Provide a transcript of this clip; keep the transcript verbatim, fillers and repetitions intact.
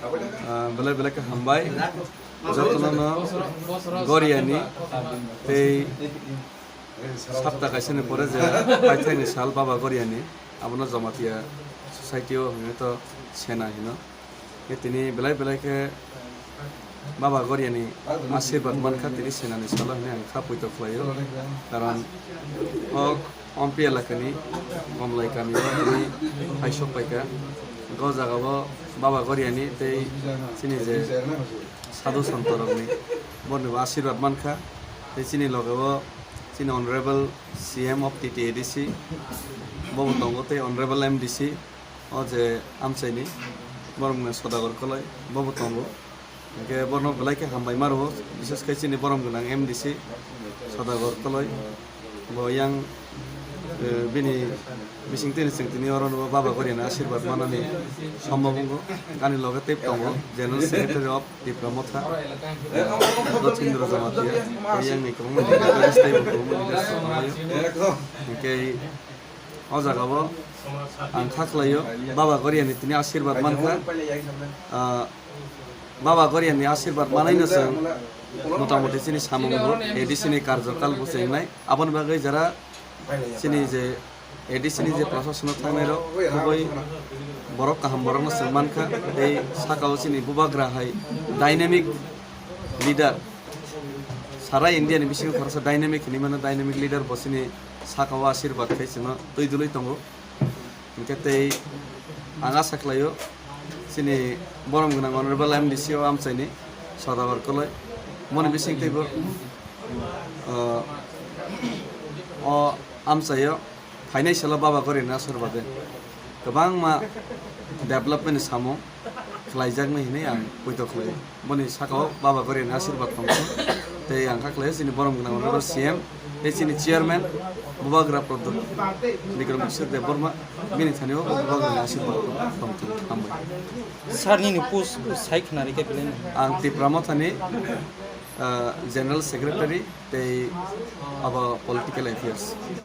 Ah, belai belai khe hambai. Jotono no Goriani tei sapta kaisani pore je paithaini sal Baba Goriani, abono Jamatia society o hwnwi to sena hino. Khe tini belai belai khe Baba Goriani asirwad mankha, tini senani salo hwnwi ang kha poito khlaio. Karon o Ompi elakani Komlai kamio tini phaisok paikha. O jagao Baba Goriani tei chini je sadhu santorokni borni bo asirwad mankha. Tei chini logeo chini Honorable C M of T T A D C, bobo tongo, tei Honorable M D C, o je amchaini, borok wngkha Sodagar Koloi, bobo tongo. Hwnkhe borno belai khe hambai ma rwo, bises khe chini borom gwnang M D C Sodagar Koloi. Bo yang, eh, bini bising tini chwng tini oro no Baba Goriani asirwad manani sombo wngkha. Ani loge tei tongo General Secretary of Tipra Motha, eh, Dothindra Jamatia, tei yang ni kwbangma leaders tei bo kwbangma leaders tongo. Hwnkhe o jagao ang kha khlaio, Baba Goriani tini asirwad mankha. Ah, Baba Goriani asirwad manaino chwng motamoti chini samungo A D C ni karjokal bo chengnai. Aboni bagwi jara chini je A D C ni je prasasano thangnairok, kubui borok kaham borokno chwng mankha. Tei sakao chini bubagra hai dynamic leader, sara India ni bisingo khoroksa dynamic hinwi mano, dynamic leader bo chini sakao asirwad khai chwngno twi dului tongo. Hwnkhe tei ang asa khlaio, chini borom gwnang Honorable M D C o amchaini Sodagar Koloi, moni bising teibo, uh, o amchaio phainai salo Baba Goriani asirwad de kwbangma development ni samung khlaijaknai hinwi ang poito khlaio. Boni sakao Baba Goriani asirwad tongthok. Tei ang kha khlaio chini borom gwnang Honorable C M tei chini chairman Bubagra Pradyot Bikram Kishore Debbarma, bini thani o Bubagrani asirwad tongthok. Hambai. Sir nini post sai khna rikhe belai no? Ang Tipra Mothani, ah, General Secretary tei abo Political Affairs.